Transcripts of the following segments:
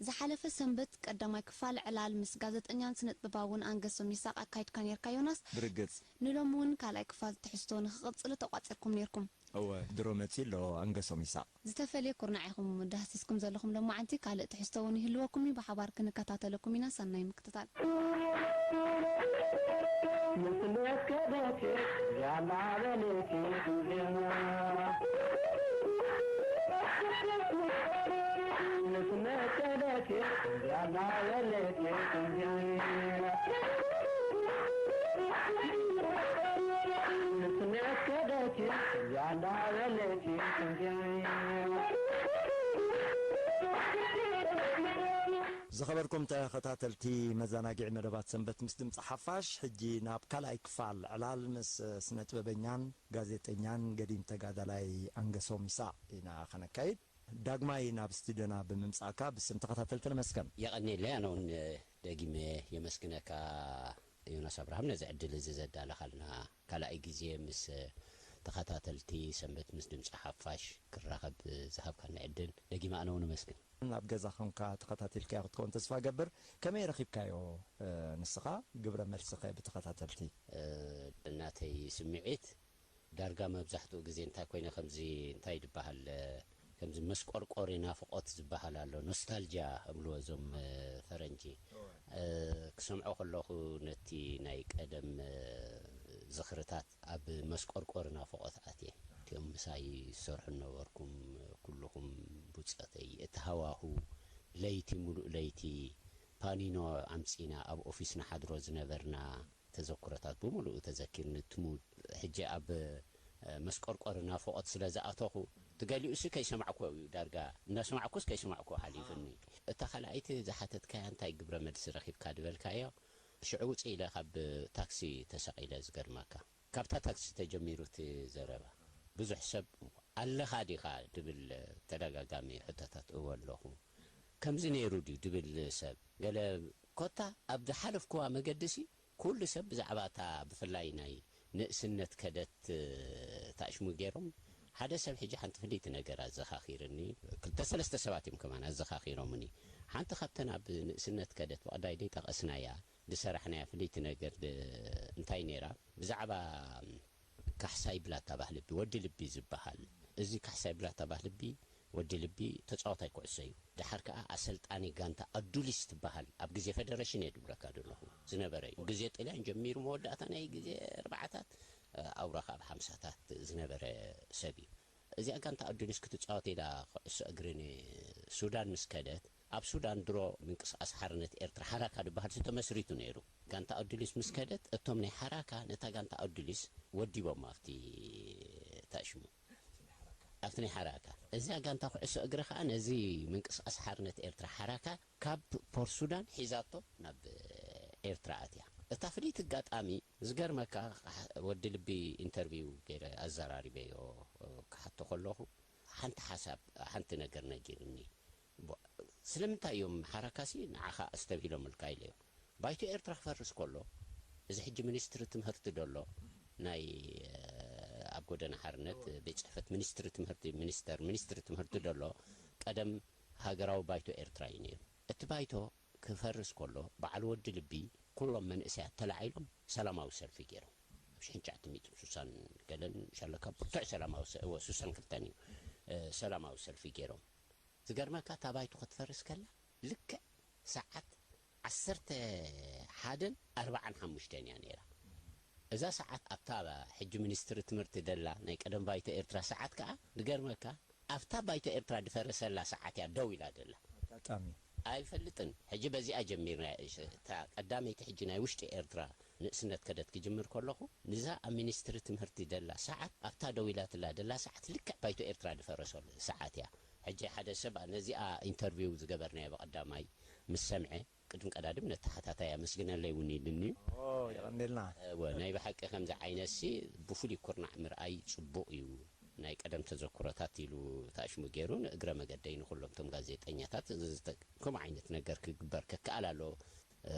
ዝሓለፈ ሰንበት ቀዳማይ ክፋል ዕላል ምስ ጋዜጠኛን ስነጥበባውን ኣንገሶም ይስሐቅ ኣካይድካ ኔርካ ዮናስ። ብርግጽ። ንሎሚ እውን ካልኣይ ክፋል ትሕዝቶ ንክቕጽል ተቋጺርኩም ኔርኩም። እወ፣ ድሮ መጺኡ ኣሎ ኣንገሶም ይስሐቅ። ዝተፈልየ ኩርናዕ ኢኹም ዳህሲስኩም ዘለኹም ሎማዓንቲ። ካልእ ትሕዝቶ እውን ይህልወኩም እዩ። ብሓባር ክንከታተለኩም ኢና። ሰናይ ምክትታል። ዝኸበርኩም ተኸታተልቲ መዘናግዒ መደባት ሰንበት ምስ ድምፂ ሓፋሽ፣ ሕጂ ናብ ካልኣይ ክፋል ዕላል ምስ ስነ ጥበበኛን ጋዜጠኛን ገዲም ተጋዳላይ ኣንገሶም ይስሐቅ ኢና ኸነካይድ። ዳግማይ ናብ ስቱድዮና ብምምጻእካ ብስም ተኸታተልቲ ነመስገን። የቐንየለይ፣ ኣነ እውን ደጊመ የመስግነካ ዮናስ ኣብርሃም፣ ነዚ ዕድል እዚ ዘዳለኻልና፣ ካልኣይ ግዜ ምስ ተኸታተልቲ ሰንበት ምስ ድምፂ ሓፋሽ ክራኸብ ዝሃብካኒ ዕድል ደጊመ ኣነ እውን እመስግን። ኣብ ገዛ ኾንካ ተኸታቲልካዮ ክትከውን ተስፋ ገብር። ከመይ ረኺብካዮ፣ እ፣ ንስኻ? ግብረ መልስኸ ብተኸታተልቲ? እ፣ ናተይ ስምዒት ዳርጋ መብዛሕትኡ ግዜ እንታይ ኮይነ ከምዚ፣ እንታይ ድበሃል፣ ከምዚ መስቆርቆሪ ናፍቖት ዝበሃል ኣሎ፣ ኖስታልጂያ እብልዎ እዞም፣ እ፣ ፈረንጂ። እወ። እ፣ ክሰምዖ ከለኹ ነቲ ናይ ቀደም፣ እ፣ ዝኽርታት ኣብ መስቆርቆሪ ናፍቖት ኣትየ። እቲኦም ምሳይ ዝሰርሑ ነበርኩም፣ ኩልኹም ብጾተይ። እቲ ሃዋሁ፣ ለይቲ፣ ሙሉእ ለይቲ ፓኒኖ ኣምጺና ኣብ ኦፊስ ንሓድሮ ዝነበርና፣ ተዘክሮታት ብምሉኡ ተዘኪርኒ። ትሙ-፣ ሕጂ ኣብ፣ እ፣ መስቆርቆሪ ናፍቖት ስለ ዝኣተኹ፣ እቲ ገሊኡሲ ከይሰማዕኩዎ እዩ ዳርጋ፣ እንዳሰማዕኩስ ከይሰማዕኩዎ ሓሊፉኒ። እታ ካልኣይቲ ዝሓተትካያ፣ እንታይ ግብረ መልሲ ረኺብካ ዝበልካዮ፣ ሽዑ ውፅእ ኢለ ካብ ታክሲ ተሰቒለ፣ ዝገርመካ። ካብታ ታክሲ ተጀሚሩ እቲ ዘረባ። ብዙሕ ሰብ ኣለኻ ዲኻ ድብል ተደጋጋሚ ሕቶታት እወ ኣለኹ። ከምዚ ነይሩ ድዩ ድብል ሰብ ገለ ኮታ ኣብ ዝሓለፍኩዋ መገዲሲ ኩሉ ሰብ ብዛዕባ እታ ብፍላይ ናይ ንእስነት ከደት ታሽሙ ገይሮም ሓደ ሰብ ሕጂ ሓንቲ ፍልይቲ ነገር ኣዘኻኺርኒ። ክልተ ሰለስተ ሰባት እዮም ከማን ኣዘኻኺሮምኒ። ሓንቲ ካብተን ኣብ ንእስነት ከደት ብቐዳይ ደይ ጠቐስናያ ዝሰራሕናያ ፍልይቲ ነገር ድ-፣ እንታይ ነይራ? ብዛዕባ ካሕሳይ ብላታ ባህልቢ፣ ወዲ ልቢ ዝበሃል። እዚ ካሕሳይ ብላታ ባህልቢ፣ ወዲ ልቢ ተጻዋታይ ኩዕሶ እዩ። ደሓር ከኣ ኣሰልጣኒ ጋንታ ኣዱሊስ ትበሃል፣ ኣብ ግዜ ፈደረሽን እየ ድብለካ ዘለኹ፣ ዝነበረ እዩ። ግዜ ጥልያን ጀሚሩ መወዳእታ ናይ ግዜ ኣርባዓታት፣ ኣውራ ከኣ ኣብ ሓምሳታት ዝነበረ ሰብ እዩ። እዚኣ ጋንታ ኣዱሊስ ክትጻወት ኢላ ኩዕሶ እግሪ ንሱዳን ምስ ከደት፣ ኣብ ሱዳን ድሮ ምንቅስቓስ ሓርነት ኤርትራ ሓራካ ዝበሃል ተመስሪቱ ነይሩ። ጋንታ ኣዱሊስ ምስ ከደት፣ እቶም ናይ ሓራካ ነታ ጋንታ ኣዱሊስ ወዲቦም ኣብቲ ታሽሙ፣ ኣብቲ ናይ ሓራካ። እዛ ጋንታ ኩዕሶ እግሪ ከኣ ነዚ ምንቅስቓስ ሓርነት ኤርትራ ሓራካ ካብ ፖርት ሱዳን ሒዛቶ ናብ ኤርትራ ኣትያ። እታ ፍልይቲ ኣጋጣሚ ዝገርመካ፣ ወዲ ልቢ ኢንተርቪው ገይረ ኣዘራሪበዮ ክሓቶ ከለኹ፣ ሓንቲ ሓሳብ፣ ሓንቲ ነገር ነጊርኒ። ቦ-፣ ስለምንታይ እዮም ሓራካሲ ንዓኻ ኣስተብሂሎምልካ ኢለዮ። ባይቶ ኤርትራ ክፈርስ ከሎ፣ እዚ ሕጂ ሚኒስትሪ ትምህርቲ ደሎ፣ ናይ፣ እ፣ ኣብ ጎደና ሓርነት ቤት ጽሕፈት ሚኒስትሪ ትምህርቲ፣ ሚኒስተር ሚኒስትሪ ትምህርቲ ደሎ፣ ቀደም ሃገራዊ ባይቶ ኤርትራ እዩ ነይሩ። እቲ ባይቶ ክፈርስ ከሎ፣ በዓል ወዲ ልቢ፣ ኩሎም መንእሰያት ተላዒሎም ሰላማዊ ሰልፊ ገይሮም። ኣብ ሽሕን ትሽዓተ ሚእትን ስሳን ገለን ሻለካ ብርቱዕ ሰላማዊ ሰ-፣ እወ፣ ስሳን ክልተን እዩ። እ፣ ሰላማዊ ሰልፊ ገይሮም። ዝገርመካ፣ እታ ባይቶ ክትፈርስ ከላ፣ ልክዕ ሰዓት ዓሰርተ ሓደን ኣርባዓን ሓሙሽተን እያ ነይራ። እዛ ሰዓት ኣብታ ሕጂ ሚኒስትሪ ትምህርቲ ደላ ናይ ቀደም ባይቶ ኤርትራ ሰዓት ከኣ፣ ዝገርመካ፣ ኣብታ ባይቶ ኤርትራ ድፈረሰላ ሰዓት እያ ደው ኢላ ደላ። ኣጋጣሚ። ኣይፈልጥን። ሕጂ በዚኣ ጀሚርና፣ እታ ቀዳመይቲ ሕጂ ናይ ውሽጢ ኤርትራ ንእስነት ከደት ክጅምር ከለኹ፣ ንዛ ኣብ ሚኒስትሪ ትምህርቲ ደላ ሰዓት፣ ኣብታ ደው ኢላትላ ደላ ሰዓት ልክዕ ባይቶ ኤርትራ ድፈረሰሉ ሰዓት እያ። ሕጂ ሓደ ሰብ ነዚኣ ኢንተርቪው ዝገበርናዮ ብቐዳማይ ምስ ሰምዐ፣ ቅድም ቀዳድም ነተሓታታይ ኣመስግነለይ እውን ኢልኒ እዩ። ኦ፣ የቐንየልና። እወ፣ ናይ ብሓቂ ከምዚ ዓይነትሲ ብፍሉይ ኩርናዕ ምርኣይ ጽቡቕ እዩ። ናይ ቀደም ተዘክሮታት ኢሉ ታሽሙ ገይሩ ንእግረ መገደይ ንኹሎም እቶም ጋዜጠኛታት እዚ ዝተ-፣ ከምኡ ዓይነት ነገር ክግበር ከከኣል ኣለዎ፣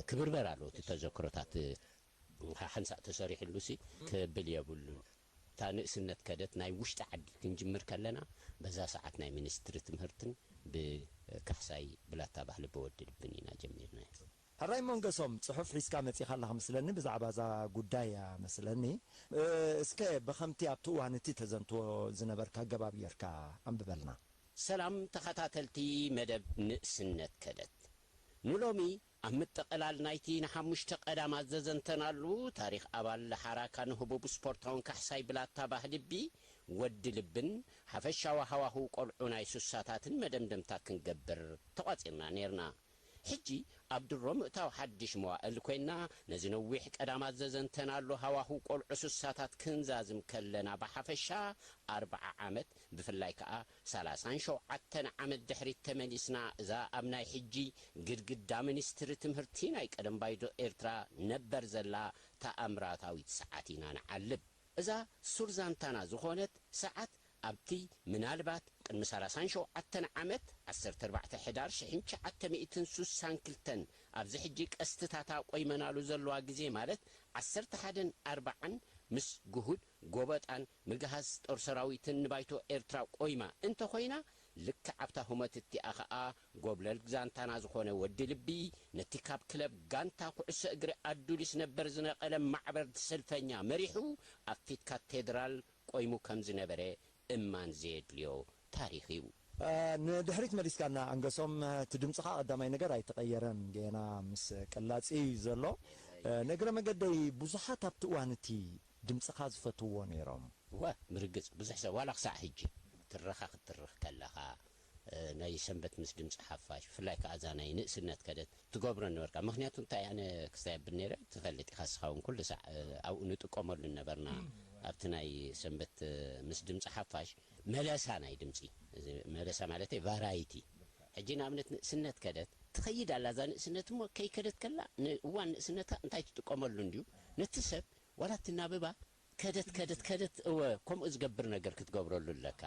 ክብርበር ኣለዎ። እቲ ተዘክሮታት ሓንሳእ ተሰሪሕሉሲ ክብል የብሉን። እታ ንእስነት ከደት ናይ ውሽጢ ዓዲ ክንጅምር ከለና፣ በዛ ሰዓት ናይ ሚኒስትሪ ትምህርትን ብካሕሳይ ብላታ ባህሊ ብወዲ ልብን ኢና ጀሚርናዮ። ሕራይ መንገሶም፣ ጽሑፍ ሒዝካ መጺኻ ኣለኻ መስለኒ፣ ብዛዕባ እዛ ጉዳይ እያ መስለኒ። እ፣ እስከ ብኸምቲ ኣብቲ እዋን እቲ ተዘንትዎ ዝነበርካ ኣገባብ ጌርካ ኣንብበልና። ሰላም ተኸታተልቲ መደብ ንእስነት ከደት። ንሎሚ ኣብ ምጥቕላል ናይቲ ንሓሙሽተ ቀዳማት ዘዘንተናሉ ታሪኽ ኣባል ሓራካን ህቡብ ስፖርታውን ካሕሳይ ብላታ ባህልቢ ወዲ ልብን ሓፈሻዊ ሃዋህው ቆልዑ ናይ ሱሳታትን መደምደምታ ክንገብር ተቋጺርና ኔርና። ሕጂ ኣብ ድሮ ምእታው ሓድሽ መዋእል ኮይና ነዚ ነዊሕ ቀዳማት ዘዘንተናሉ ሃዋህው ቆልዑ ሱሳታት ክንዛዝም ከለና ብሓፈሻ ኣርብዓ ዓመት ብፍላይ ከኣ ሰላሳን ሸውዓተን ዓመት ድሕሪት ተመሊስና እዛ ኣብ ናይ ሕጂ ግድግዳ ሚኒስትሪ ትምህርቲ ናይ ቀደም ባይዶ ኤርትራ ነበር ዘላ ተኣምራታዊት ሰዓት ኢና ንዓልብ። እዛ ሱር ዛንታና ዝኾነት ሰዓት ኣብቲ ምናልባት ቅድሚ ሰላሳን ሸውዓተን ዓመት ዓሰርተ ኣርባዕተ ሕዳር ሽሕን ትሽዓተ ሚእትን ሱሳን ክልተን ኣብዚ ሕጂ ቀስትታታ ቆይመናሉ ዘለዋ ግዜ ማለት ዓሰርተ ሓደን ኣርባዓን ምስ ግሁድ ጎበጣን ምግሃስ ጦር ሰራዊትን ንባይቶ ኤርትራ ቆይማ እንተኾይና፣ ልክዕ ኣብታ ህሞት እቲኣ ኸኣ ጎብለል ዛንታና ዝኾነ ወዲ ልቢ ነቲ ካብ ክለብ ጋንታ ኩዕሶ እግሪ ኣዱሊስ ነበር ዝነቐለ ማዕበል ሰልፈኛ መሪሑ ኣብ ፊት ካቴድራል ቆይሙ ከም ዝነበረ እማን ዘየድልዮ ታሪኽ እዩ። እ፣ ንድሕሪት መሊስካና ኣንገሶም፣ እቲ ድምጽኻ ቀዳማይ ነገር ኣይተቐየረን፣ ገና ምስ ቅላጽ እዩ ዘሎ። እ፣ ንእግረ መገደይ ብዙሓት ኣብቲ እዋን እቲ ድምጽኻ ዝፈትውዎ ነይሮም። እወ፣ ብርግጽ ብዙሕ ሰብ ዋላ ክሳዕ ሕጂ ትረኻ ክትትርኽ ከለኻ፣ እ፣ ናይ ሰንበት ምስ ድምጺ ሓፋሽ፣ ብፍላይ ከኣ እዛ ናይ ንእስነት ከደት ትገብሮ ነበርካ። ምኽንያቱ እንታይ ኣነ ክስታይ ኣብል ነይረ ትፈልጥ ኢኻ፣ ንስኻ እውን ኩሉ ሳዕ፣ እ፣ ኣብኡ ንጥቀመሉ ነበርና። ኣብቲ ናይ ሰንበት፣ እ፣ ምስ ድምጺ ሓፋሽ መለሳ ናይ ድምጺ፣ እዚ መለሳ ማለተይ ቫራይቲ። ሕጂ ንኣብነት ንእስነት ከደት ትኸይድ ኣላ። እዛ ንእስነት እሞ ከይከደት ከላ ንእዋን ንእስነትካ እንታይ ትጥቀመሉ እንድዩ? ነቲ ሰብ ዋላ ትናብባ ከደት፣ ከደት፣ ከደት፣ እወ፣ ከምኡ ዝገብር ነገር ክትገብረሉ ኣለካ።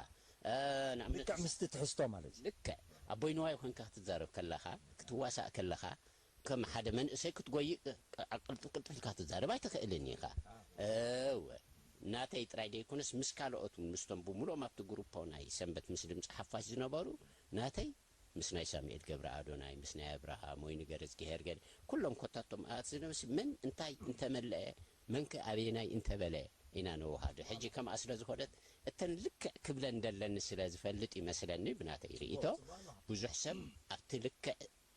እ፣ ንኣብነት ልክዕ ምስቲ ትሕዝቶ ማለት እዩ። ልክዕ ኣቦይ ንዋይ ኮንካ ክትዛረብ ከለኻ፣ ክትዋሳእ ከለኻ፣ ከም ሓደ መንእሰይ ክትጎይእ፣ ቅ-፣ ቅልጥፍ፣ ቅልጥፍ ኢልካ ክትዛረብ ኣይትኽእልን ኢኻ። እወ፣ ናተይ ጥራይ ደይኮነስ፣ ምስ ካልኦት እውን፣ ምስቶም ብምሉኦም ኣብቲ ግሩፖ ናይ ሰንበት ምስ ድምጺ ሓፋሽ ዝነበሩ፣ ናተይ ምስ ናይ ሳሙኤል ገብረ ኣዶናይ፣ ምስ ናይ ኣብርሃም ወይ ንገረዝግሄር ገለ፣ ኩሎም ኮታቶም ኣት ዝነብሲ መን እንታይ እንተመልአ፣ መንከ ኣበየናይ እንተበለ ኢና ነወሃዶ። ሕጂ ከምኣ ስለ ዝኾነት፣ እተን ልክዕ ክብለን ደለኒ ስለ ዝፈልጥ ይመስለኒ፣ ብናተይ ርእይቶ፣ ብዙሕ ሰብ ኣብቲ ልክዕ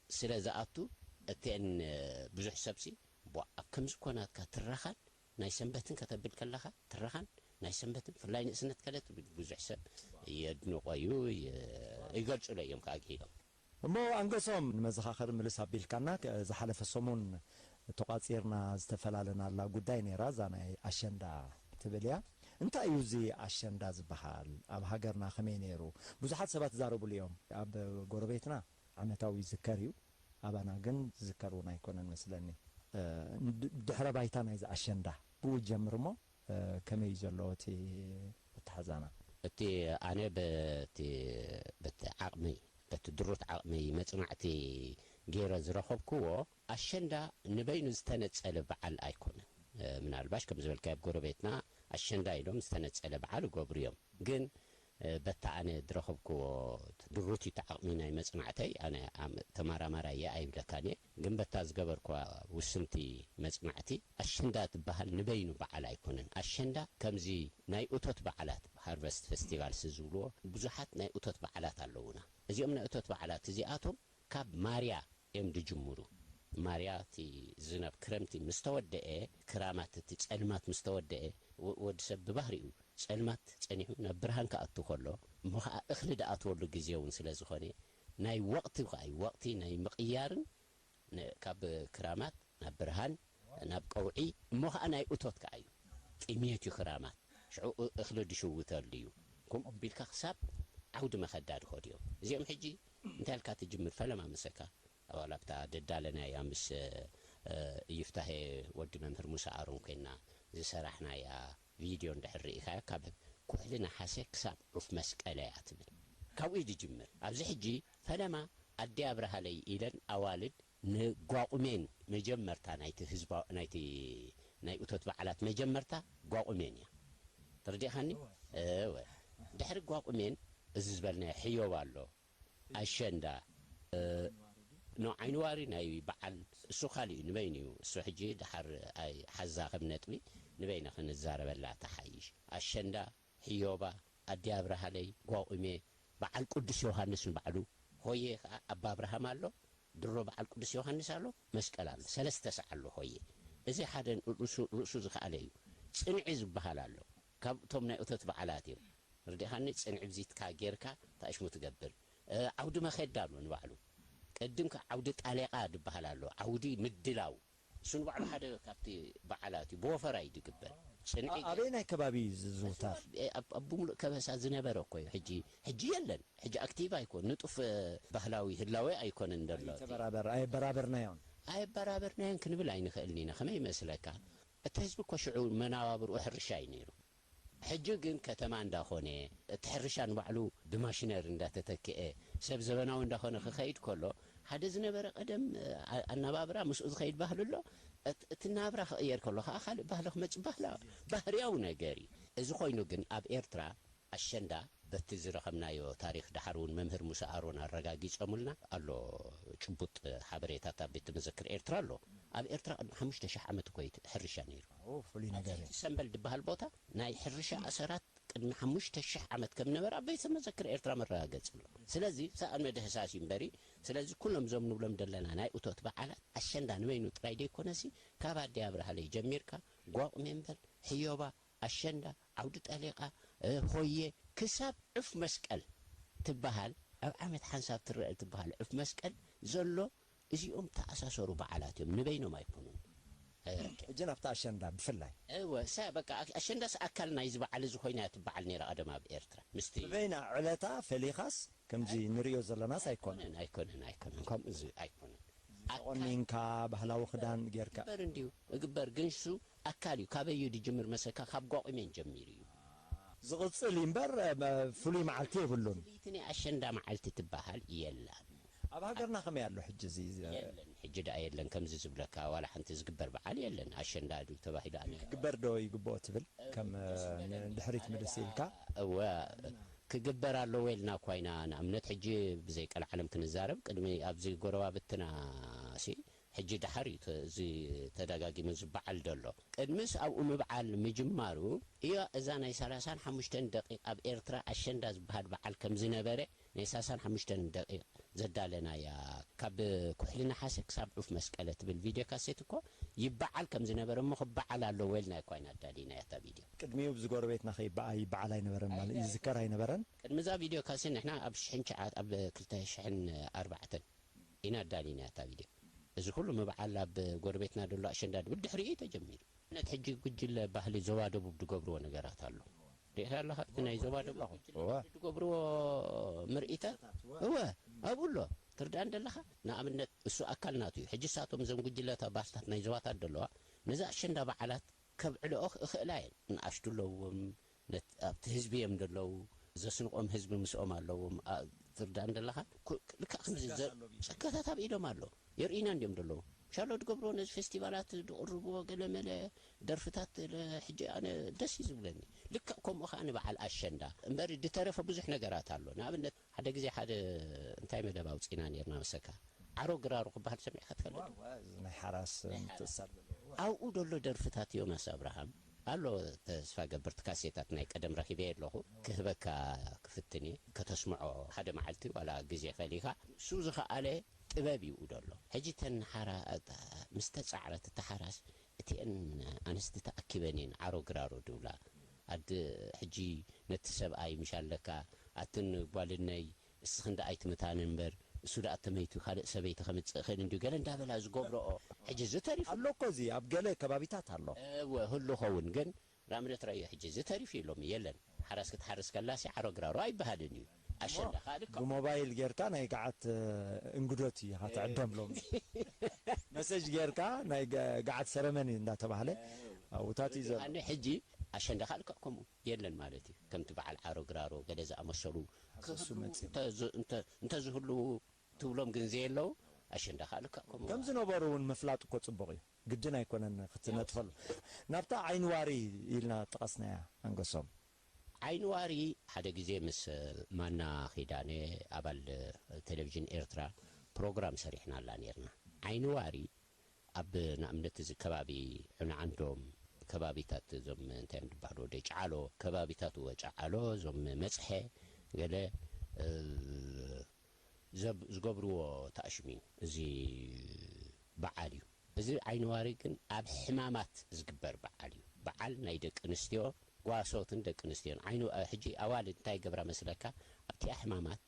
ስለ ዝኣቱ፣ እተን ብዙሕ ሰብሲ፣ ቧ፣ ኣብ ከምዚ ኮናትካ ትረኻን ናይ ሰንበትን ከተብል ከለኻ፣ ትረኻን ናይ ሰንበትን፣ ብፍላይ ንእስነት ከለ ትብል፣ ብዙሕ ሰብ የድንቖ እዩ፣ ይ-፣ ይገልጹሎ እዮም ከኣ ገይሮም። እሞ ኣንገሶም፣ ንመዘኻኸሪ ምልስ ኣቢልካና፣ ከ-፣ ዝሓለፈ ሰሙን ተቋጺርና ዝተፈላለናላ ጉዳይ ነይራ፣ እዛ ናይ ኣሸንዳ ትብል እያ። እንታይ እዩ እዚ ኣሸንዳ ዝበሃል? ኣብ ሃገርና ከመይ ነይሩ? ብዙሓት ሰባት ይዛረቡሉ እዮም። ኣብ ጎረቤትና ዓመታዊ ይዝከር እዩ፣ ኣባና ግን ዝዝከር እውን ኣይኮነን መስለኒ። እ፣ ድ-፣ ድሕረ ባይታ ናይዚ ኣሸንዳ ብኡ ጀምር እሞ፣ እ፣ ከመይ እዩ ዘሎ እቲ ኣተሓዛና? እቲ ኣነ በቲ፣ በቲ ዓቕመይ፣ በቲ ድሩት ዓቕመይ መጽናዕቲ ገይረ ዝረኸብክዎ፣ ኣሸንዳ ንበይኑ ዝተነጸለ በዓል ኣይኮነን። እ፣ ምናልባሽ ከም ዝበልካዮ ኣብ ጎረቤትና ኣሸንዳ ኢሎም ዝተነጸለ በዓል ይገብሩ እዮም። ግን፣ እ፣ በታ ኣነ ዝረኸብክዎ ድሩት እዩ እቲ ዓቕሚ ናይ መጽናዕተይ፣ ኣነ ኣም-፣ ተመራማራይ እየ ኣይብለካን እየ። ግን በታ ዝገበርክዋ ውስንቲ መጽናዕቲ፣ ኣሸንዳ ትበሃል ንበይኑ በዓል ኣይኮነን። ኣሸንዳ ከምዚ ናይ እቶት በዓላት፣ ሃርቨስት ፌስቲቫልስ ዝብልዎ፣ ብዙሓት ናይ እቶት በዓላት ኣለዉና። እዚኦም ናይ እቶት በዓላት እዚኣቶም ካብ ማርያ እዮም ዝጅምሩ። ማርያ፣ እቲ ዝናብ ክረምቲ ምስ ተወደአ፣ ክራማት፣ እቲ ጸልማት ምስ ተወደአ፣ ወ-፣ ወዲ ሰብ ብባህሪኡ ጸልማት ጸኒሑ ናብ ብርሃን ክኣቱ ከሎ፣ እሞ ኸኣ እኽሊ ዝኣትወሉ ግዜ እውን ስለ ዝኾነ፣ ናይ ወቕቲ ከኣ እዩ። ወቕቲ ናይ ምቕያርን ን-፣ ካብ ክራማት ናብ ብርሃን፣ ናብ ቀውዒ፣ እሞ ኸኣ ናይ እቶት ከኣ እዩ። ጥሜት እዩ ክራማት። ሽዑ እ-፣ እኽሊ ዝሽውተሉ እዩ። ከምኡ ኣቢልካ ክሳብ ዓውዲ መኸዳ ዝኸዱ እዮም። እዚኦም ሕጂ እንታይ ኢልካ ትጅምር? ፈለማ ምሰካ ኣባል ኣብታ ደዳለናያ ምስ፣ እ፣ ይፍታሄ ወዲ መምህር ሙሳ ኣሮን ኮይና ዝሰራሕናያ ቪድዮ እንድሕር ርኢኻዮ፣ ካብ ኩሕሊ ነሓሰ ክሳብ ዑፍ መስቀል እያ ትብል። ካብኡ እዩ ዝጅምር። ኣብዚ ሕጂ ፈለማ ኣደ ኣብርሃለይ ኢለን ኣዋልድ ንጓቑሜን መጀመርታ ናይቲ ህዝባ-፣ ናይቲ ናይ እቶት በዓላት መጀመርታ ጓቑሜን እያ። ተረዲእኻኒ? እወ። ድሕሪ ጓቑሜን እዚ ዝበልናዮ ሕዮብ ኣሎ። ኣሸንዳ ኖ ዓይንዋሪ ናይ በዓል እሱ ካልእ እዩ፣ ንበይኑ እዩ። እሱ ሕጂ ድሓር ኣይ ሓዛ ከም ነጥቢ ንበይና ክንዛረበላ ተሓይሽ። ኣሸንዳ፣ ሕዮባ፣ ኣዲ ኣብርሃለይ፣ ጓቑሜ፣ በዓል ቅዱስ ዮሃንስ ንባዕሉ፣ ሆየ ከኣ ኣባ ኣብርሃም ኣሎ፣ ድሮ በዓል ቅዱስ ዮሃንስ ኣሎ፣ መስቀል ኣሎ። ሰለስተ ሳዕ ኣሎ ሆየ። እዚ ሓደ ርእሱ፣ ርእሱ ዝኸኣለ እዩ። ጽንዒ ዝበሃል ኣሎ። ካብ እቶም ናይ እቶት በዓላት እዮም። ርዲኻኒ? ጽንዒ ብዚትካ ጌርካ ታእሽሙ ትገብር። እ፣ ዓውዲ መኼዳ ኣሎ ንባዕሉ። ቅድም ከ ዓውዲ ጣሌቓ ዝበሃል ኣሎ። ዓውዲ ምድላው። እሱ ንባዕሉ ሓደ ካብቲ በዓላት እዩ። ብወፈራ እዩ ዝግበር። ጽንዒ ጌር- ኣበየናይ ከባቢ እዩ ዝዝውተር? ኣብ፣ ኣብ ብምሉእ ከበሳ ዝነበረ እኮ እዩ። ሕጂ፣ ሕጂ የለን። ሕጂ ኣክቲቭ ኣይኮን፣ ንጡፍ፣ እ፣ ባህላዊ ህላዌ ኣይኮነን ዘሎ። ኣይተበራበር-፣ ኣየበራበርናዮን። ኣየበራበርናዮን ክንብል ኣይንኽእልን ኢና። ከመይ ይመስለካ? እቲ ህዝቢ እኮ ሽዑ መናባብርኡ ሕርሻ እዩ ነይሩ። ሕጂ ግን ከተማ እንዳኾነ፣ እቲ ሕርሻ ንባዕሉ ብማሽነሪ እንዳተተክአ፣ ሰብ ዘበናዊ እንዳኾነ ክኸይድ ከሎ፣ ሓደ ዝነበረ ቀደም፣ እ፣ ኣ-፣ ኣነባብራ ምስኡ ዝኸይድ ባህሊ ኣሎ። እት-፣ እቲ ናብራ ክቕየር ከሎ ከዓ ካልእ ባህሊ ክመጽእ ባህላ-፣ ባህርያዊ ነገር እዩ። እዚ ኮይኑ ግን ኣብ ኤርትራ ኣሸንዳ በቲ ዝረኸብናዮ ታሪኽ፣ ደሓር እውን መምህር ሙሳ ኣሮን ኣረጋጊጾምልና ኣሎ፣ ጭቡጥ ሓበሬታት ኣብ ቤተ መዘክር ኤርትራ ኣሎ። ኣብ ኤርትራ ቅድሚ ሓሙሽተ ሽሕ ዓመት እኮ እዩ ሕርሻ ነይሩ። ኦ፣ ፍሉይ ነገር እዩ። ሰምበል ዝበሃል ቦታ ናይ ሕርሻ ኣሰራት ቅድሚ ሓሙሽተ ሽሕ ዓመት ከም ነበረ ኣብ ቤተ መዘክር ኤርትራ መረጋገጺ ኣሎ። ስለዚ ሰኣን መደህሳስ እዩ እምበሪ፣ ስለዚ ኩሎም እዞም ንብሎም ዘለና ናይ እቶት በዓላት ኣሸንዳ ንበይኑ ጥራይ ደይኮነሲ፣ ካብ ኣደይ ኣብርሃለይ ጀሚርካ፣ ጓቑ ሜምበል፣ ሕዮባ፣ ኣሸንዳ፣ ዓውዲ ጠሊቓ፣ እ፣ ሆየ፣ ክሳብ ዑፍ መስቀል ትበሃል፣ ኣብ ዓመት ሓንሳብ ትረአ ትበሃል ዑፍ መስቀል ዘሎ፣ እዚኦም ተኣሳሰሩ በዓላት እዮም፣ ንበይኖም ኣይኮኑን። እ፣ ሕጂ ናብቲ ኣሸንዳ ብፍላይ። እወ፣ ሳ-፣ በቃ፣ ኣ-፣ ኣሸንዳስ ኣካል ናይዚ በዓል እዚ ኮይና እያ ትበዓል ነይራ ቀደም ኣብ ኤርትራ። ምስቲ በይና ዕለታ ፈሊኻስ ከምዚ ንርእዮ ዘለናስ ኣይኮነን። ኣይኮነን፣ ኣይኮነን፣ ኣይኮነን። ከምኡ እዚ ኣይኮነን። ኣካል ተቆኒንካ፣ ባህላዊ ክዳን ጌርካ። እግበር እንድዩ፣ እግበር፣ ግን እሱ ኣካል እዩ። ካበይ እዩ ዝጅምር መሰካ? ካብ ጓቑሜን ጀሚሩ እዩ። ዝቕጽል እዩ እምበር፣ እ፣ ፍሉይ መዓልቲ የብሉን። ፍልይቲ ናይ ኣሸንዳ መዓልቲ ትበሃል የላን። ኣብ ሃገርና ከመይ ኣሎ ሕጂ እዚ? የለን፣ ሕጂ ደኣ የለን። ከምዚ ዝብለካ፣ ዋላ ሓንቲ ዝግበር በዓል የለን። ኣሸንዳ ድዩ ተባሂሉ ኣነ ክግበር ዶ ይግብኦ ትብል? ከም፣ እ፣ ንድሕሪት ምልስ ኢልካ? እወ፣ ክግበር ኣለዎ ኢልና እኳ ኢና። ንኣብነት፣ ሕጂ ብዘይ ቀልዓለም ክንዛረብ፣ ቅድሚ ኣብዚ ጎረባብትና ሲ፣ ሕጂ ደሓር እዩ ተ-፣ እዚ ተደጋጊሙ ዝበዓል ዘሎ። ቅድምስ ኣብኡ ምብዓል ምጅማሩ፣ እያ፣ እዛ ናይ ሰላሳን ሓሙሽተን ደቂቕ ኣብ ኤርትራ ኣሸንዳ ዝበሃል በዓል ከም ዝነበረ፣ ናይ ሰላሳን ሓሙሽተን ደቂቕ ዘዳለናያ፣ ካብ ኩሕሊ ነሓሰ ክሳብ ዑፍ መስቀለ ትብል ቪድዮ ካሴት እኮ ይበዓል ከም ዝነበረ እሞ፣ ክበዓል ኣለዎ ኢልና እኳ ኢና ኣዳሊናያ እታ ቪድዮ። ቅድሚኡ ብዚ ጎረቤትና ከይበዓ-፣ ይበዓል ኣይነበረን ማለት፣ ኣይነበረን። ይዝከር ኣይነበረን። ቅድሚ እዛ ቪድዮ ካሴት ንሕና ኣብ ሽሕን ትሽዓት-፣ ኣብ ክልተ ሽሕን ኣርባዕተን ኢና ኣዳሊናያ እታ ቪድዮ። እዚ ኩሉ ምብዓል ኣብ ጎረቤትና ዘሎ ኣሸንዳ ድብል ድሕሪኡ እዩ ተጀሚሩ። ነት ሕጂ ጉጅለ ባህሊ ዞባ ደቡብ ዝገብርዎ ነገራት ኣሎ። ርኢኻ ኣለኻ? እቲ ናይ ዞባ ደቡብ ጉጅለ እወ። ዝገብርዎ ምርኢታት? እወ፣ ኣብኡ ኣሎ። ትርዳእ እንደለኻ? ንኣብነት፣ እሱ ኣካል ናቱ እዩ። ሕጂ እሳቶም እዞም ጉጅለታት ባህልታት ናይ ዞባታት ዘለዋ፣ ነዚ ኣሸንዳ በዓላት ከብዕልኦ እኽእላ እየን። ንኣሽቱ ኣለዎም፣ ነት-፣ ኣብቲ ህዝቢ እዮም ዘለዉ፣ ዘስንቖም ህዝቢ ምስኦም ኣለዎም። ኣ-፣ ትርዳእ እንደለኻ? ኩ-፣ ልክዕ ከምዚ ዘ-፣ ጸጋታት ኣሎ ብኢዶም። ጸጋታት ኣብ ኢዶም ኣሎ። የርእይና እንድዮም ዘለዉ። ሻሎ ድገብርዎ ነዚ ፌስቲቫላት ድቕርብዎ ገለ መለ ደርፍታት ለ-፣ ሕጂ ኣነ ደስ እዩ ዝብለኒ። ልክዕ ከምኡ ከኣ ንበዓል ኣሸንዳ። እምበሪ ድተረፈ ብዙሕ ነገራት ኣሎ። ንኣብነት ሓደ ግዜ ሓደ እንታይ መደብ ኣውጺእና ኔርና መሰካ? ዓሮ ግራሮ ክበሃል ሰሚዕካ ትፈልጥ? ዋ፣ ዋ፣ እዚ ናይ ሓራስ ናይ ሓራስ። ምትእስሳር ዘለዎ። ኣብኡ ደሎ ደርፍታት ዮናስ ኣብርሃም ኣሎ። ተስፋ ገብር፣ እቲ ካሴታት ናይ ቀደም ረኺበ ኣለኹ። ክህበካ ክፍትን እየ። ከተስምዖ ሓደ መዓልቲ ዋላ ግዜ ፈሊኻ። እሱ ዝኸኣለ ጥበብ ይኡ ደሎ። ሕጂ ተን ሓራ-፣ ምስ ተጻዕረት እታ ሓራስ እቲአን ኣንስቲ ተኣኪበን እየን ዓሮ ግራሮ ድብላ። ኣድ-፣ ሕጂ ነቲ ሰብኣይ ምሽ ኣለካ፣ ኣትን ጓልነይ እስኽን ደኣ ኣይትምታኒ እምበር፣ እሱ ደኣ ተመይቱ ካልእ ሰበይቲ ከምጽእ እኽእል እንድዩ፣ ገለ እንዳበላ ዝገብረኦ። ሕጂ እዚ ተሪፉ ኣሎ እኮ፣ እዚ ኣብ ገለ ከባቢታት ኣሎ። እወ፣ ህሉ ኸውን ግን፣ ራምነት ረዮ ሕጂ እዚ ተሪፉ ኢሎም፣ የለን። ሓራስ ክትሓርስ ከላሲ ዓሮ ግራሮ ኣይበሃልን እዩ። ኣሸንዳ ካልእ እኮ። ብሞባይል ጌርካ ናይ ገዓት፣ እ፣ እንግዶት ኢኻ ትዕደም ሎሚ። መሰጅ ጌርካ ናይ ገ-፣ ገዓት ሰረመኒ እንዳተባህለ ኣብኡታት እዩ ዘሎ። ኣነ ሕጂ ኣሸንዳ ካልእ እኮ ከምኡ የለን ማለት እዩ። ከምቲ በዓል ዓሮ ግራሮ ገለ ዝኣመሰሉ ሓሰሱ መጺኡ። እንተ-፣ እንተ-፣ እንተዝህልዉ ትብሎም ግን ዘየለዉ፣ ኣሸንዳ ከኣ ልክዕ ከምኡ። ከም ዝነበሩ እውን ምፍላጥ እኮ ጽቡቕ እዩ። ግድን ኣይኮነን ክትነጥፈሉ። ናብታ ዓይኒ ዋሪ ኢልና ጠቐስናያ ኣንገሶም። ዓይኒ ዋሪ ሓደ ግዜ ምስ ማና ኺዳነ ኣባል ቴሌቪዥን ኤርትራ ፕሮግራም ሰሪሕናላ ነርና። ዓይኒ ዋሪ ኣብ ንኣብነት እዚ ከባቢ ዑናዓንዶም ከባቢታት እዞም እንታይ እዮም ዝበሃሉ ደጫዓሎ ከባቢታት ወጫዓሎ እዞም መጽሐ ገለ ዝገብርዎ ተኣሽሙ እዩ እዚ በዓል እዩ። እዚ ዓይኒ ዋሪ ግን ኣብ ሕማማት ዝግበር በዓል እዩ። በዓል ናይ ደቂ ኣንስትዮ ጓሶትን ደቂ ኣንስትዮን ዓይኒ ሕጂ ኣዋልድ እንታይ ገብራ መስለካ ኣብቲኣ ሕማማት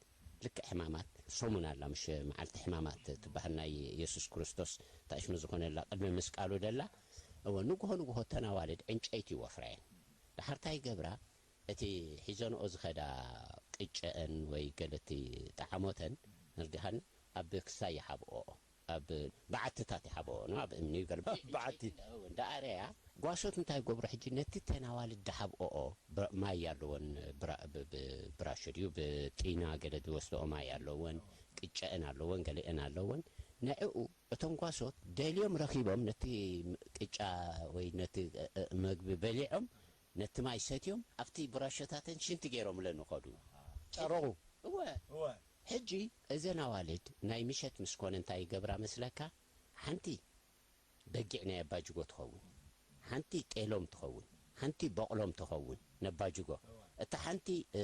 ልክዕ ሕማማት ሰሙን ኣላ ምሽ መዓልቲ ሕማማት ትበሃል ናይ የሱስ ክርስቶስ ተኣሽሙ ዝኾነላ ቅድሚ ምስቃሉ ደላ እወ ንግሆ ንግሆ ተን ኣዋልድ ዕንጨይቲ ይወፍራ እየን። ድሓር እንታይ ይገብራ እቲ ሒዘንኦ ዝኸዳ ቅጨአን ወይ ገለ እቲ ጠዓሞተን ንርዲኻኒ ኣብ ክሳይ ይሓብኦኦ ኣብ በዓትታት ይሓብኦኦ ኣብ እምኒ ገለ በዓቲ እንዳኣረያ ጓሶት እንታይ ይገብሩ ሕጂ ነቲ ተን ኣዋልድ ዝሓብኦኦ ማይ ኣለወን ብራሾ ድዩ ብጢና ገለ ዝወስድኦ ማይ ኣለወን ቅጨአን ኣለወን ገለአን ኣለወን ንዕኡ እቶም ጓሶት ደልዮም ረኺቦም ነቲ ቅጫ ወይ ነቲ መግቢ በሊዖም ነቲ ማይ ሰትዮም ኣብቲ ብራሾታተን ሽንቲ ገይሮምለን ይኸዱ። ጨረቑ። እወ። እወ። ሕጂ እዘን ኣዋልድ ናይ ምሸት ምስ ኮነ እንታይ ይገብራ መስለካ? ሓንቲ በጊዕ ናይ ኣባጅጎ ትኸውን፣ ሓንቲ ጤሎም ትኸውን፣ ሓንቲ በቕሎም ትኸውን ነባጅጎ፣ እታ ሓንቲ እ፣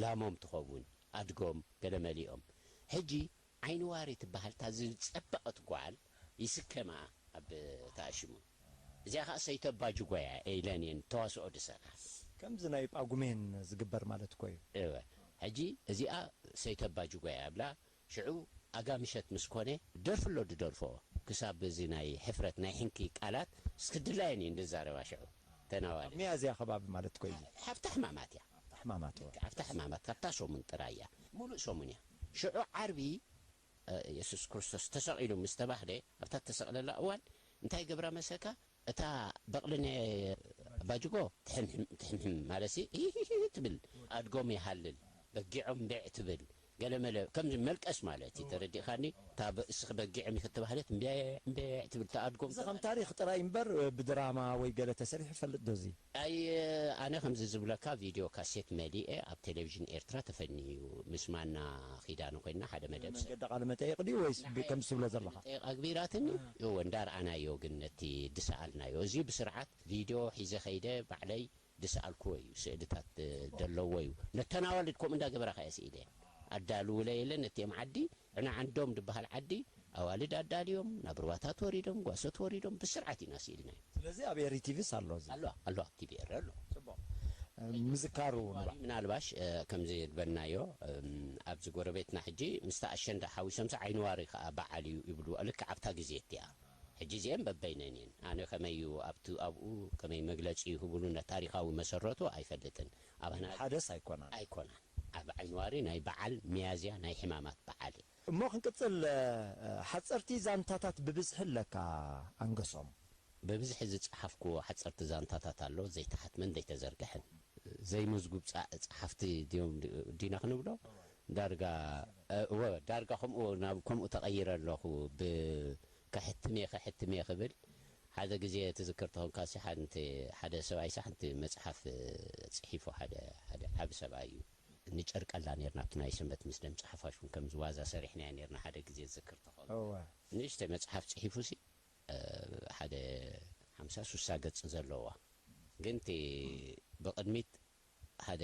ላሞም ትኸውን ኣድጎም ገለ መሊኦም። ሕጂ ዓይኒ ዋሪ ትበሃል እታ ዝጸበቐት ጓል ይስከማ ኣብ ተኣሽሙ። እዚኣ ኸዓ ሰይተ ኣባጅጎ እያ ኢለን እየን ተዋስኦ ድሰርሓ። ከምዚ ናይ ጳጉሜን ዝግበር ማለት እኮ እዩ። እወ። ሕጂ እዚኣ ሰይተ ኣባጅጎ እያ ብላ ሽዑ ኣጋ ምሸት ምስ ኮነ ደርፊ ኣሎ ድደርፎ ክሳብ እዚ ናይ ሕፍረት ናይ ሕንኪ ቃላት እስክድላየን እየን ድዛረባ ሽዑ ተናዋለ ሚያዝያ ከባቢ ማለት እኮ እዩ። ሓፍታ ሕማማት እያ። ሕማማት እዋ። ሓፍታ ሕማማት ካብታ ሰሙን ጥራይ እያ። ሙሉእ ሰሙን እያ። ሽዑ ዓርቢ እ፣ የሱስ ክርስቶስ ተሰቒሉ ምስ ተባህለ ኣብታ ተሰቕለላ እዋን እንታይ ገብራ መሰካ እታ በቕሊ ናይ ባጅጎ ትሕምሕም ትሕምሕም ማለት ሲ ትብል ኣድጎም ይሃልል በጊዖም ብዕ ትብል ገለመለ ከምዚ መልቀስ ማለት እዩ ተረዲእካኒ እታ እስኺ በጊዕም ክትባህለት እምቤዕ እምቤዕ ትብል ተኣድጎም እዚ ከም ታሪክ ጥራይ እምበር ብድራማ ወይ ገለ ተሰሪሑ ይፈልጥ ዶ እዚ ኣይ ኣነ ከምዚ ዝብለካ ቪድዮ ካሴት መሊኤ ኣብ ቴሌቪዥን ኤርትራ ተፈንዩ ምስ ማና ኺዳነ ኮይና ሓደ መደብ ሰብ መንገዲ ቃለ መጠየቅ ድዩ ወይስ ብ- ከምዚ ትብሎ ዘለኻ ጠይቕ ኣግቢራትኒ እወ እንዳርኣናዮ ግን ነቲ ድሰኣልናዮ እዚ ብስርዓት ቪድዮ ሒዘ ኸይደ ባዕለይ ድሰኣልክዎ እዩ ስእልታት እ፣ ደለዎ እዩ ነተን ኣዋልድ ከምኡ እንዳገበራ ከየ ስኢለ ኣዳልውለ የለ ነቲኦም ዓዲ ዕና ዓንዶም ዝበሃል ዓዲ ኣዋልድ ኣዳልዮም ናብ ሩባታት ወሪዶም ጓሶት ወሪዶም ብስርዓት ኢና ስኢልናዮ ስለዚ ኣብ ኤሪ ቲቪስ ኣሎ እዚ ኣሎ ኣሎ ኣብ ቲቪ ኤረ ኣሎ ጽቡቕ ምዝካሩ ንባዕ ምናልባሽ እ፣ ከምዚ ዝበልናዮ እም፣ ኣብዚ ጎረቤትና ሕጂ ምስቲ ኣሸንዳ ሓዊሶምሲ ዓይኒ ዋሪ ከዓ በዓል እዩ ይብሉ ልክዕ ኣብታ ግዜ እቲኣ ሕጂ እዚአን በበይነን እየን ኣነ ከመይ እዩ ኣብቲ ኣብኡ ከመይ መግለፂ ይህብሉ ነ ታሪካዊ መሰረቱ ኣይፈልጥን ኣባና ሓደስ ኣይኮናን ኣይኮናን ኣብ ዓይኒ ዋሪ ናይ በዓል ሚያዝያ ናይ ሕማማት በዓል እዩ እሞ ክንቅጽል እ፣ ሓጸርቲ ዛንታታት ብብዝሒ ኣለካ ኣንገሶም ብብዝሒ ዝጸሓፍኩዎ ሓጸርቲ ዛንታታት ኣሎ ዘይተሓትመን ዘይተዘርግሐን ዘይምዝጉብ ጸ- ጸሓፍቲ ድዮም ዲና ክንብሎ ዳርጋ እ፣ እወ ዳርጋ ከምኡ ናብ ከምኡ ተቐይረ ኣለኹ ብ ከሕትም እየ ከሕትም እየ ክብል ሓደ ግዜ ትዝክር ተኾንካ ሲ ሓንቲ ሓደ ሰብኣይ ሲ ሓንቲ መጽሓፍ እ፣ ጽሒፉ ሓደ ሓደ ዓቢ ሰብኣይ እዩ ንጨርቀላ ነርና ኣብቲ ናይ ሰንበት ምስ ደም ጸሓፋሽ እውን ከም ዝዋዛ ሰሪሕናያ ነርና ሓደ ግዜ ዝዝክር ተኾንካ እወ ንእሽተይ መጽሓፍ ጽሒፉ ሲ ሓደ ሓምሳ ሱሳ ገጽ ዘለዋ ግን እቲ ብቕድሚት ሓደ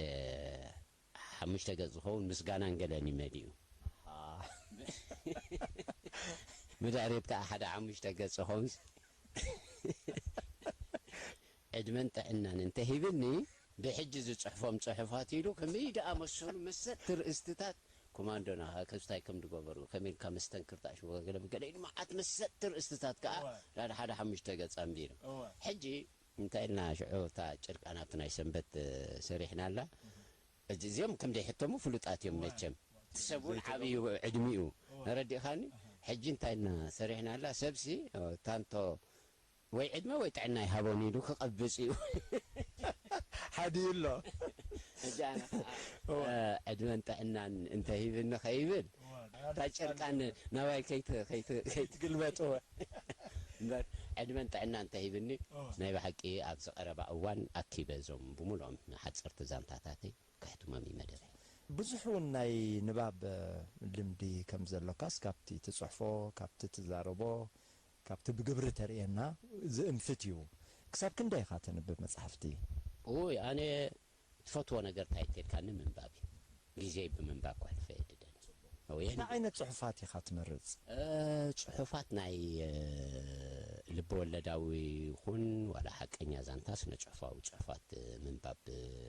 ሓሙሽተ ገጽ ዝኸውን ምስጋናን ገለን እዩ መሊኡ ብድሕሪት ከዓ ሓደ ሓሙሽተ ገጽ ዝኸውን ዕድመን ጥዕናን እንተሂብኒ ብሕጂ ዝፅሕፎም ፅሑፋት ኢሉ ከመይ ደኣ መሰሉ መሰጥቲ ርእስትታት ኮማንዶና ከስታይ ከም ዝገበሩ ከመይ ኢልካ መስተንክር ተኣሽዎ ገለ ገለ ኢሉ መዓት መሰጥቲ ርእስትታት ከዓ ዳድ ሓደ ሓሙሽተ ገፅ ኣንቢሩ ሕጂ እንታይ ኢልና ሽዑ እታ ጭርቃን ኣብቲ ናይ ሰንበት ሰሪሕናላ እዚኦም ከም ዘይሕተሙ ፍሉጣት እዮም መቸም እቲ ሰብ እውን ዓብዩ ዕድሚኡ ረዲእኻኒ ሕጂ እንታይ ኢልና ሰሪሕናላ ሰብሲ ታንቶ ወይ ዕድመ ወይ ጥዕና ይሃቦን ኢሉ ክቐብጽ እዩ ሓድዩ ኣሎ ሕጂ ኣነ ከዓ ዕድመን ጥዕናን እንተሂብኒ ከይብል እታ ጨርቃን ናባይ ከይትግልበጥ እምበር ዕድመን ጥዕና እንተሂብኒ፣ ኦ። ናይ ብሓቂ ኣብዚ ቀረባ እዋን ኣኪበ እዞም ብምሉኦም ሓጸርቲ ዛንታታተይ ከሕትሞም እዩ መደበይ። ብዙሕ እውን ናይ ንባብ ልምዲ ከም ዘሎካስ ካብቲ ትጽሕፎ፣ ካብቲ ትዛረቦ፣ ካብቲ ብግብሪ ተርእየና ዝእንፍት እዩ። ክሳብ ክንደይ ኢኻ ተንብብ መጻሕፍቲ? ኡይ፣ ኣነ ትፈትዎ ነገር እንታይ ተልካኒ ምንባብ እዩ። ግዜይ ብምንባብ ከሕልፎ እየ ድደሊ። ወይ እንታይ ዓይነት ጽሑፋት ኢኻ ትመርጽ? እ፣ ጽሑፋት ናይ፣ እ፣ ልበወለዳዊ ይኹን ዋላ ሓቀኛ ዛንታ ስነ ጽሑፋዊ ጽሑፋት ምንባብ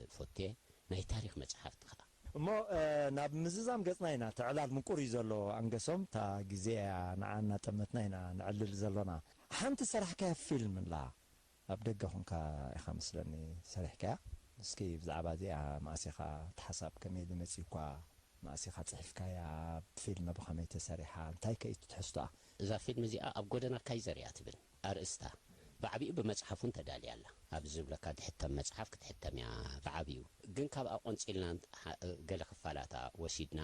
እፈቱ እየ። ናይ ታሪኽ መጽሓፍቲ ኸኣ። እሞ፣ እ፣ ናብ ምዝዛም ገጽና ኢና። እቲ ዕላል ምቁር እዩ ዘሎ ኣንገሶም። እታ ግዜ እያ ንዓ እናጠመትና ኢና ነዕልል ዘሎና። ሓንቲ ዝሰራሕካያ ፊልም ኣላ። ኣብ ደገ ኾንካ ኢኻ መስለኒ ሰሪሕካያ። እስኪ ብዛዕባ እዚኣ መኣስ ኢኻ፣ እቲ ሓሳብ ከመይ ኢሉ መጺኡካ፣ መኣስ ኢኻ ጽሒፍካያ፣ ፊልም ብኸመይ ተሰሪሓ፣ እንታይ ከ እዩ ትሕዝቶኣ? እዛ ፊልም እዚኣ ኣብ ጎደና ካይዘር እያ ትብል ኣርእስታ። ብዓቢኡ ብመጽሓፍ እውን ተዳልያ ኣላ። ኣብዚ ዝብለካ ትሕተም መጽሓፍ ክትሕተም እያ ብዓቢኡ። ግን ካብኣ ቆንጺልና ሓ-፣ ገለ ክፋላታ ወሲድና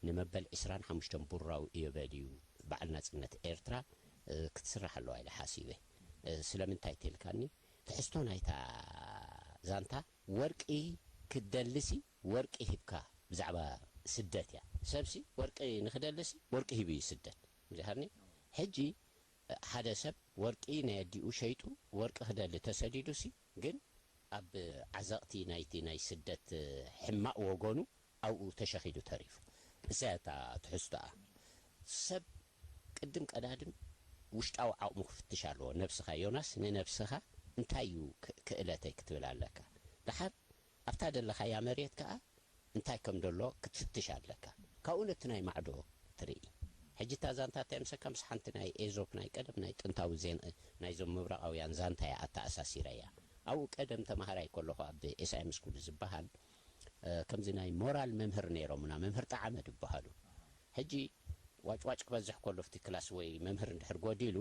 ንመበል ዕስራን ሓሙሽተን ቡራዊ ኢዮቤልዩ በዓል ናጽነት ኤርትራ፣ እ፣ ክትስራሕ ኣለዋ ኢለ ሓሲበ። እ፣ ስለምንታይ ተልካኒ፣ ትሕዝቶ ናይታ ዛንታ ወርቂ ክትደልሲ ወርቂ ሂብካ ብዛዕባ ስደት እያ። ሰብሲ ወርቂ ንኽደልሲ ወርቂ ሂቡ እዩ ስደት። ዚሃኒ ሕጂ ሓደ ሰብ ወርቂ ናይ ኣዲኡ ሸይጡ ወርቂ ክደሊ ተሰዲዱሲ፣ ግን ኣብ ዓዘቕቲ ናይቲ ናይ ስደት ሕማቕ ወገኑ ኣብኡ ተሸኺዱ ተሪፉ። እሳ እያ እታ ትሕዝቶኣ። ሰብ ቅድም ቀዳድም ውሽጣዊ ዓቕሙ ክፍትሽ ኣለዎ። ነብስኻ፣ ዮናስ፣ ንነብስኻ እንታይ እዩ ክ-፣ ክእለተይ ክትብል ኣለካ። ደሓር ኣብታ ደለኻያ መሬት ከኣ እንታይ ከም ደሎ ክትፍትሽ ኣለካ። ካብኡ ነቲ ናይ ማዕዶ ትርኢ። ሕጂ እታ ዛንታ እንታይ ምሰካ፣ ምስ ሓንቲ ናይ ኤዞፕ ናይ ቀደም ናይ ጥንታዊ ዜን-፣ ናይዞም ምብራቓውያን ዛንታ እያ ኣተኣሳሲረያ። ኣብኡ ቀደም ተማሃራይ ከለኹ ኣብ ኤስ ኣይ ኤም ስኩል ዝበሃል፣ እ፣ ከምዚ ናይ ሞራል መምህር ነይሮምና፣ መምህር ጠዓመ ዝበሃሉ። ሕጂ ዋጭዋጭ ክበዝሕ ከሎ ኣብቲ ክላስ ወይ መምህር እንድሕር ጎዲሉ፣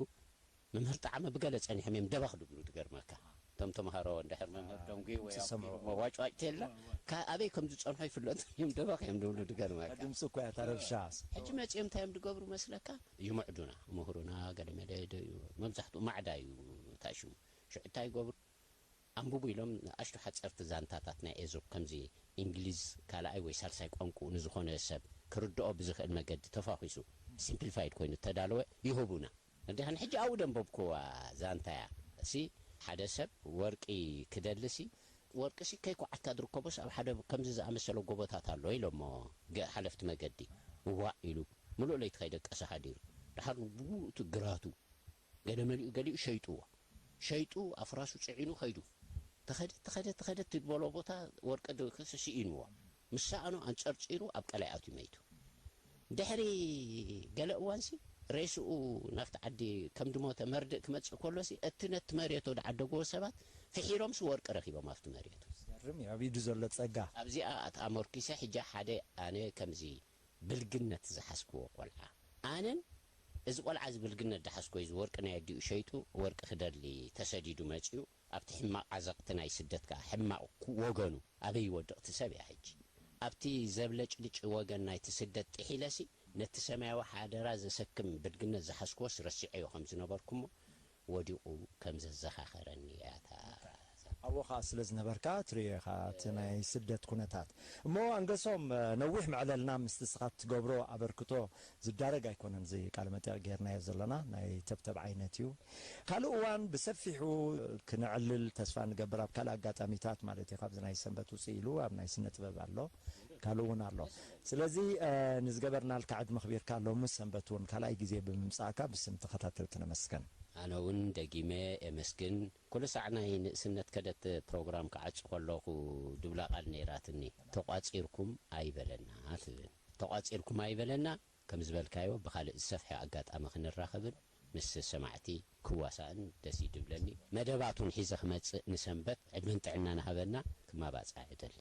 መምህር ጠዓመ ብገለ ጸኒሖም እዮም ደበኽ ድብሉ፣ ትገርመካ። እቶም ተምሃሮ እንድሕር መምህር ደንጉዩ ወይ ትሰምዑ። ኣቢሉ ዋጭዋጭ ተላ፣ ካ-፣ ኣበይ ከም ዝጸንሖ ይፍለጥ እዮም ደበኽ እዮም ድብሉ፣ ትገርመካ። ድምፂ እኮ እያ እታ ረብሻ። ሕጂ መጺኦም እንታይ እዮም ድገብሩ መስለካ? ይምዕዱና፣ ምሁሩና፣ ገለ መለ ደ-፣ መብዛሕትኡ ማዕዳ እዩ እታ ሽሙ። ሽዑ እንታይ ይገብሩ? ኣንብቡ ኢሎም ንኣሽቱ ሓጸርቲ ዛንታታት ናይ ኤዞፕ፣ ከምዚ እንግሊዝ ካልኣይ ወይ ሳልሳይ ቋንቋኡ ንዝኾነ ሰብ ክርድኦ ብዝኽእል መገዲ ተፋኺሱ፣ ሲምፕሊፋይድ ኮይኑ እተዳለወ ይህቡና። እንዲኸን ሕጂ ኣብኡ ደንበብክዋ ዛንታ እያ። እሲ ሓደ ሰብ ወርቂ ክደልሲ፣ ወርቂሲ ከይኮዓትካ ዝርከቦስ ኣብ ሓደ ከምዚ ዝኣመሰለ ጎቦታት ኣሎ ኢሎሞ ገ-፣ ሓለፍቲ መገዲ። እዋእ ኢሉ፣ ምሉእ ለይቲ ከይደቀሰ ሓዲሩ። ደሓር ብኡ እቲ ግራቱ ገለ መሊኡ ገሊኡ ሸይጥዎ። ሸይጡ ኣፍራሱ ጽዒኑ ኸይዱ። ተኸደ፣ ተኸደ፣ ተኸደ ትበሎ ቦታ ወርቂ ድ-፣ ክስ-፣ ስኢንዎ። ምስ ሰኣኖ ኣንጸርጺሩ ኣብ ቀላይ ኣትዩ መይቱ። ድሕሪ ገለ እዋንሲ ሬስኡ ናብቲ ዓዲ ከም ድሞተ መርድእ ክመጽእ ከሎሲ፣ እቲ ነቲ መሬቱ ዝዓደግዎ ሰባት ፍሒሮምሲ ወርቂ ረኺቦም ኣብቲ መሬቱ። ዝገርም እዩ፣ ኣብ ኢዱ ዘሎ ጸጋ። ኣብዚኣ ኣት-፣ ኣሞርኪሰ ሕጂ ሓደ ኣነ ከምዚ ብልግነት ዝሓዝክዎ ቆልዓ። ኣነን እዚ ቆልዓ እዚ ብልግነት ዝሓዝክዎ እዚ ወርቂ ናይ ኣዲኡ ሸይጡ ወርቂ ክደሊ ተሰዲዱ መጺኡ ኣብቲ ሕማቕ ዓዘቕቲ ናይ ስደት ከኣ ሕማቕ ኩ-፣ ወገኑ ኣበይ ይወድቕ እቲ ሰብ እያ ሕጂ። ኣብቲ ዘብለጭልጭ ወገን ናይቲ ስደት ጥሒለሲ ነቲ ሰማያዊ ሓደራ ዘሰክም ብልግነት ዝሓዝክዎስ ረሲዐዮ ከም ዝነበርኩ እሞ ወዲቑ ከም ዘዘኻኸረኒ እያ እታ። ኣብኡ ኸኣ ስለ ዝነበርካ ትርእዮ ኢኻ፣ እቲ ናይ ስደት ኩነታት። እሞ ኣንገሶም፣ ነዊሕ መዕለልና ምስቲ ንስኻ እትገብሮ ኣበርክቶ ዝዳረግ ኣይኮነን እዚ ቃለ መጠይቕ ጌርናዮ ዘለና፣ ናይ ተብተብ ዓይነት እዩ። ካልእ እዋን ብሰፊሑ ክነዕልል ተስፋ ንገብር፣ ኣብ ካልእ ኣጋጣሚታት ማለት እዩ፣ ካብዚ ናይ ሰንበት ውፅእ ኢሉ ኣብ ናይ ስነ ጥበብ ኣሎ፣ ካልእ እውን ኣሎ። ስለዚ፣ እ፣ ንዝገበርናልካ ዕድመ ኣኽቢርካ ሎሚ ሰንበት እውን ካልኣይ ግዜ ብምምጻእካ ብስም ተኸታተልቲ ነመስግን። ኣነ እውን ደጊመ የመስግን። ኩሉ ሳዕ ናይ ንእስነት ከደት ፕሮግራም ክዓጹ ከለኹ ድብላ ቃል ነይራትኒ። "ተቋጺርኩም ኣይበለና" ትብል። "ተቋጺርኩም ኣይበለና" ከም ዝበልካዮ ብኻልእ ዝሰፍሐ ኣጋጣሚ ክንራኸብን ምስ ሰማዕቲ ክዋሳእን ደስ እዩ ድብለኒ። መደባቱን ሒዘ ክመጽእ ንሰንበት ዕድመን ጥዕናን ሃበና ክማባጽዓ እደሊ።